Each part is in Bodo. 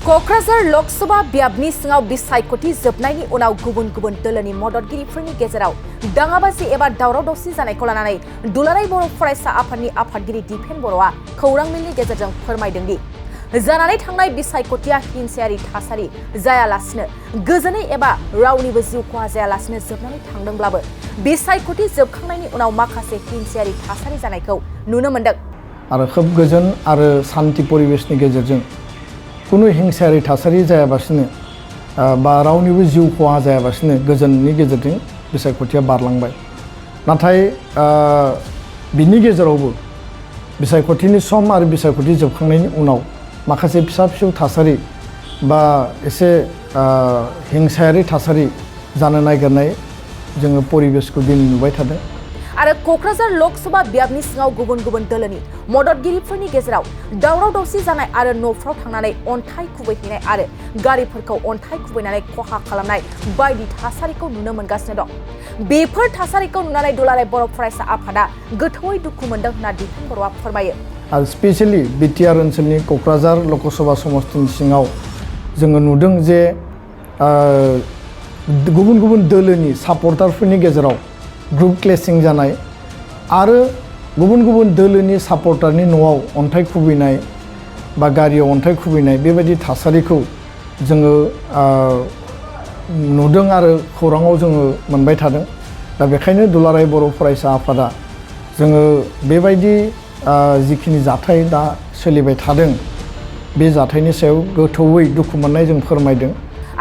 क'क्राझार लकसभा बियाबनि सिङाव बिसायख'थि जोबनायनि उनाव गुबुन गुबुन दोलोनि मददगिरिफोरनि गेजेराव दाङाबाजि एबा दावराव-दावसि जानायखौ लानानै दुलाराय बर' फरायसा आफादनि आफादगिरि दिपेन बर'आ खौरां मेलनि गेजेरजों फोरमायदों दि जानानै थांनाय बिसायख'थिया हिंसायारि थासारि जायालासिनो गोजोनै एबा रावनिबो जिउ खहा जायालासिनो जोबनानै थांदोंब्लाबो बिसायख'थि जोबखांनायनि उनाव माखासे हिंसायारि थासारि जानायखौ नुनो मोन्दों। आरो खोब गोजोन आरो शान्ति परिबेशनि गेजेरजों कुनु हिंसायारि थासारि जायाबासिनो बा रावनिबो जिउ खहा जायाबासिनो गोजोननि गेजेरजों बिसायख'थिया बारलांबाय। नाथाय बिनि गेजेरावबो बिसायख'थिनि सम आरो बिसायख'थि जोबखांनायनि उनाव माखासे फिसा-फिसौ थासारि बा एसे हिंसायारि थासारि जानो नागिरनाय जोङो परिबेशखौ दिनै नुबाय थादों। आरो क'क्राझार लकसभा बियाबनि सिङाव गुबुन गुबुन दोलोनि मददगिरिफोरनि गेजेराव दावराव-दावसि जानाय आरो न'फ्राव थांनानै अन्थाइ खुबैहैनाय आरो गारिफोरखौ अन्थाइ खुबैनानै खहा खालामनाय बायदि थासारिखौ नुनो मोनगासिनो दं। बेफोर थासारिखौ नुनानै दुलाराय बर' फरायसा आफादा गोथौयै दुखु मोनदों होनना दिपेन बर'आ फोरमायो। आरो स्पेशेलि बिटिआर ओनसोलनि क'क्राझार लकसभा समस्तिनि सिङाव जोङो नुदों जे गुबुन गुबुन दोलोनि सापर्टारफोरनि गेजेराव ग्रुप क्लेसिं जानाय आरो गुबुन गुबुन दोलोनि सापर्टारनि न'आव अन्थाइ खुबैनाय बा गारियाव अन्थाइ खुबैनाय बेबायदि थासारिखौ जोङो नुदों आरो खौराङाव जोङो मोनबाय थादों। दा बेखायनो दुलाराय बर' फरायसा आफादा जोङो बेबायदि जिखिनि जाथाय दा सोलिबाय थादों बे जाथायनि सायाव गोथौयै दुखु मोननाय जों फोरमायदों।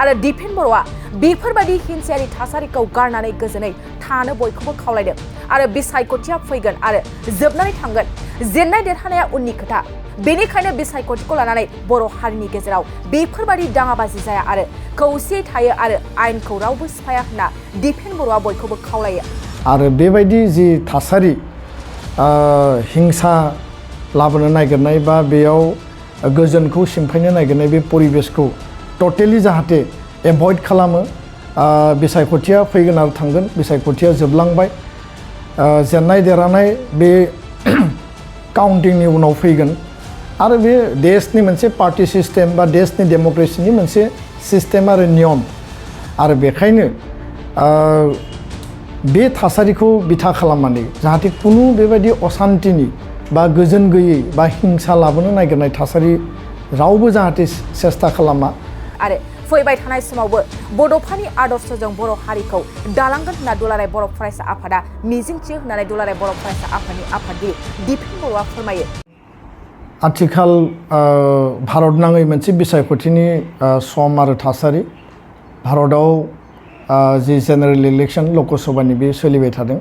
आरो दिपेन बर'आ बेफोरबायदि हिंसायारि थासारिखौ गारनानै गोजोनै थानो बयखौबो खावलायदों आरो बिसायख'थिया फैगोन आरो जोबनानै थांगोन। जेननाय देरहानाया उननि खोथा। बेनिखायनो बिसायख'थिखौ लानानै बर' हारिनि गेजेराव बेफोरबायदि दाङाबाजि जाया आरो खौसेयै थायो आरो आयेनखौ रावबो सिफाया होनना दिपेन बर'आ बयखौबो खावलायो। आरो बेबायदि जि थासारि हिंसा लाबोनो नागिरनाय बा बेयाव गोजोनखौ सिमफायनो नागिरनाय बे परिबेशखौ टटेलि जाहाथे एभयड खालामो। बिसायख'थिया फैगोन आरो थांगोन। बिसायख'थिया जोबलांबाय। जेननाय देरहानाय बे काउन्टिंनि उनाव फैगोन आरो बे देशनि मोनसे पार्टि सिस्टेम बा देशनि डेम'क्रेसिनि मोनसे सिस्टेम आरो नियम। आरो बेखायनो बे थासारिखौ बिथा खालामनानै जाहाथे कुनु बेबायदि असान्तिनि बा गोजोन गैयै बा हिंसा लाबोनो नागिरनाय थासारि रावबो जाहाथे सेस्था खालामा। आरो फैबाय थानाय समावबो बड'फानि आदर्शजों बर' हारिखौ दालांगोन होनना दुलाराय बर' फरायसा आफादा मिजिंथियो होननानै दुलाराय बर' फरायसा आफादनि आफादगिरि दिपेन बर'आ फोरमायो। आथिखाल भारतनाङै मोनसे बिसायख'थिनि सम आरो थासारि भारताव जि जेनेरेल इलेक्सन लकसभानि बे सोलिबाय थादों।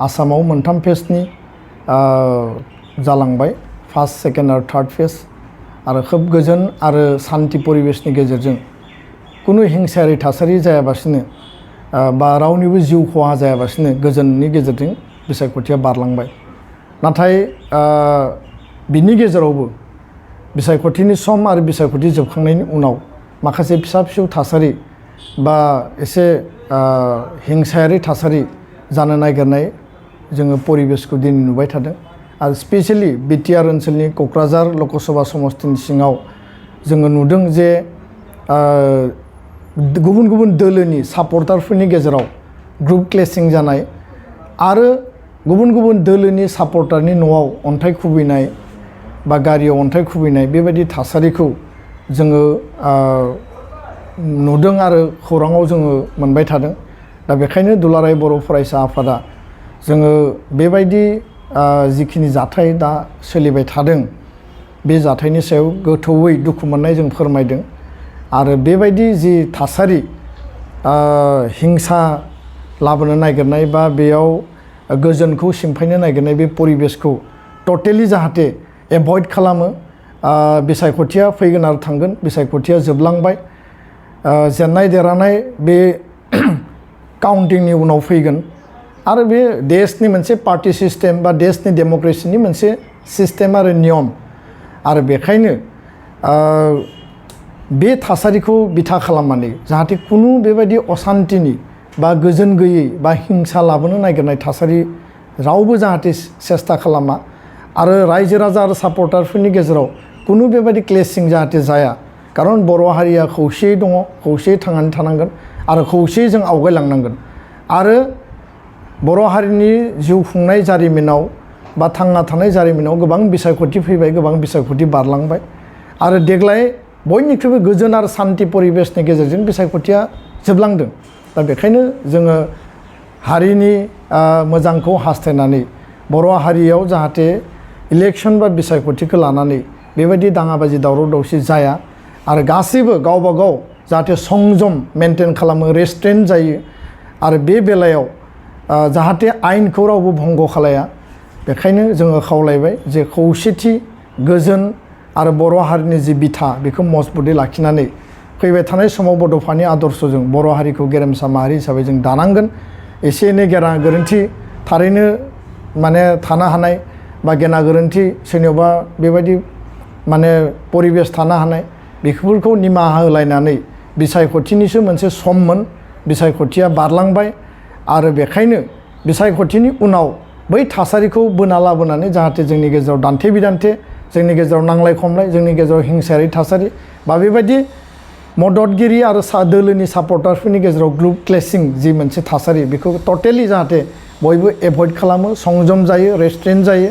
आसामाव मोनथाम फेजनि जालांबाय। फार्स्ट, सेकेन्ड आरो थार्ड फेज। आरो खोब गोजोन आरो शान्ति परिबेशनि गेजेरजों कुनु हिंसायारि थासारि जायाबासिनो बा रावनिबो जिउ खहा जायाबासिनो गोजोननि गेजेरजों बिसायख'थिया बारलांबाय। नाथाय बिनि गेजेरावबो बिसायख'थिनि सम आरो बिसायख'थि जोबखांनायनि उनाव माखासे फिसा-फिसौ थासारि बा एसे हिंसायारि थासारि जानो नागिरनाय जोङो परिबेशखौ दिनै नुबाय थादों। आरो स्पेशेलि बिटिआर ओनसोलनि क'क्राझार लकसभा समस्तिनि सिङाव जोङो नुदों जे गुबुन गुबुन दोलोनि सापर्टारफोरनि गेजेराव ग्रुप क्लेसिं जानाय आरो गुबुन गुबुन दोलोनि सापर्टारनि न'आव अन्थाइ खुबैनाय बा गारियाव अन्थाइ खुबैनाय बेबायदि थासारिखौ जोङो नुदों आरो खौराङाव जोङो मोनबाय थादों। दा बेखायनो दुलाराय बर' फरायसा आफादा जोङो बेबायदि जिखिनि जाथाय दा सोलिबाय थादों बे जाथायनि सायाव गोथौयै दुखु मोननाय जों फोरमायदों। आरो बेबायदि जि थासारि हिंसा लाबोनो नागिरनाय बा बेयाव गोजोनखौ सिमफायनो नागिरनाय बे परिबेशखौ टटेलि जाहाथे एभयड खालामो। बिसायख'थिया फैगोन आरो थांगोन। बिसायख'थिया जोबलांबाय। जेननाय देरहानाय बे काउन्टिंनि उनाव फैगोन आरो बे देशनि मोनसे पार्टि सिस्टेम बा देशनि डेम'क्रेसिनि मोनसे सिस्टेम आरो नियम। आरो बेखायनो बे थासारिखौ बिथा खालामनानै जाहाथे कुनु बेबायदि असान्तिनि बा गोजोन गैयै बा हिंसा लाबोनो नागिरनाय थासारि रावबो जाहाथे सेस्था खालामा आरो रायजो राजा आरो सापर्टारफोरनि गेजेराव कुनु बेबायदि क्लेसिं जाहाथे जाया खारन बर' हारिया खौसेयै दङ खौसेयै थांनानै थानांगोन आरो खौसेयै जों आवगायलांनांगोन आरो बर' हारिनि जिउ खुंनाय जारिमिनाव बा थांना थानाय जारिमिनाव गोबां बिसायख'थि फैबाय गोबां बिसायख'थि बारलांबाय आरो देग्लाय बयनिख्रुइबो गोजोन आरो सान्थि परिबेसनि गेजेरजों बिसायख'थिया जोबलांदों दा बेखायनो जोङो हारिनि मोजांखौ हास्थायनानै बर' हारियाव जाहाथे इलेक्सन बा बिसायख'थिखौ लानानै बेबायदि दाङाबाजि दावराव दावसि जाया आरो गासैबो गावबा गाव जाहाथे संजम मेनटेन खालामो रेस्ट्रेन्ट जायो आरो बे बेलायाव जाहाथे आयेनखौ रावबो भंग खालाया बेखायनो जोङो खावलायबाय जे खौसेथि गोजोन आरो बर' हारिनि जि बिथा बेखौ मजबुतै लाखिनानै फैबाय थानाय समाव बड'फानि आदर्शजों बर' हारिखौ गेरेमसा माहारि हिसाबै जों दानांगोन एसे एनै गेना गोरोन्थि थारैनो माने थानो हानाय बा गेना गोरोन्थि सोरनियावबा बेबायदि माने परिबेस थानो हानाय बेफोरखौ निमाहा होलायनानै बिसायख'थिनिसो मोनसे सममोन बिसायख'थिया बारलांबाय आरो बेखायनो बिसायख'थिनि उनाव बै थासारिखौ बोना लाबोनानै जाहाथे जोंनि गेजेराव दान्थे बिदान्थे जोंनि गेजेराव नांलाय खमलाय जोंनि गेजेराव हिंसायारि थासारि बा बेबायदि मददगिरि आरो दोलोनि सापर्टारफोरनि गेजेराव ग्रुप क्लेसिं जि मोनसे थासारि बेखौ टटेलि जाहाथे बयबो एभयड खालामो संजम जायो रेस्ट्रेन्ट जायो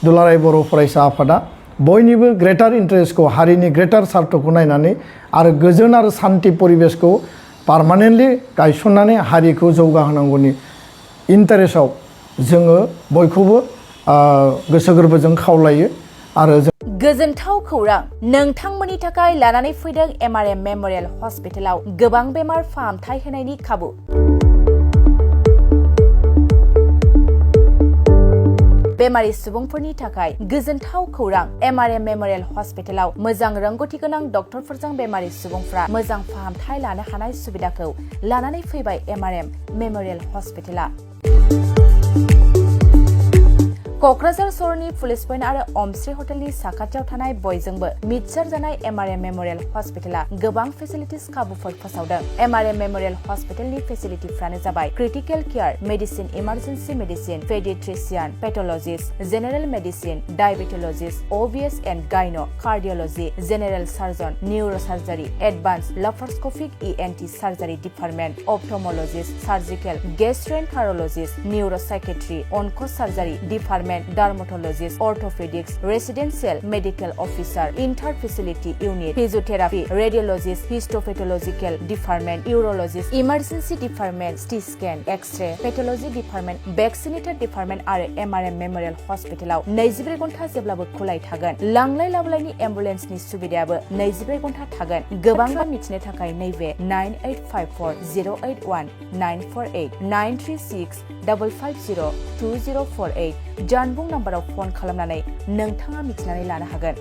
दुलाराय बर' फरायसा आफादा बयनिबो ग्रेटार इन्टारेस्टखौ हारिनि ग्रेटार सार्थखौ नायनानै आरो गोजोन आरो सान्थि परिबेसखौ पारमानेन्टलि गायसननानै हारिखौ जौगाहोनांगौनि इन्टारेस्टआव जोङो बयखौबो गोसो गोरबोजों खावलायो आरो गोजोनथाव खौरां नोंथांमोननि थाखाय लानानै फैदों MRM मेम'रियेल हस्पिटालाव गोबां बेमार फाहामथाय होनायनि खाबु बेमारि सुबुंफोरनि थाखाय गोजोनथाव खौरां MRM मेम'रियेल हस्पिटालाव मोजां रोंगौथि गोनां डक्टरफोरजों बेमारि सुबुंफ्रा मोजां फाहामथाय लानो हानाय सुबिदाखौ लानानै फैबाय MRM मेम'रियेल हस्पिटाला क'क्राझार सहरनि पुलिस पइन्ट आरो अमश्री हटेलनि साखाथियाव थानाय बयजोंबो मिथिसार जानाय MRM मेम'रियेल हस्पिटाला गोबां फेसिलिटिस खाबुफोर फोसावदों MRM मेम'रियेल हस्पिटालनि फेसिलिटिफ्रानो जाबाय critical care medicine emergency medicine pediatrician pathologist general medicine diabetologist OBS and gynae cardiology general surgeon neuro surgery advance laparoscopic ENT surgery department ophthalmologist surgical gastroenterologist neuro psychiatry onco surgery department dermatologist, orthopedics, residential medical officer, inter-facility unit, physiotherapy, radiologist, histopathological department, urologist, emergency department, CT scan, X-ray, pathology department, vaccinator department आरो MRM मेम'रियेल हस्पिटालाव 24 घन्टा जेब्लाबो खुलाय थागोन लांलाय लाबोलायनि एम्बुलेन्सनि सुबिदायाबो 24 घन्टा थागोन गोबां मिथिनो थाखाय नैबे 9854081948 93655020048 जानबुं नाम्बाराव फन खालामनानै नोंथाङा मिथिनानै लानो हागोन।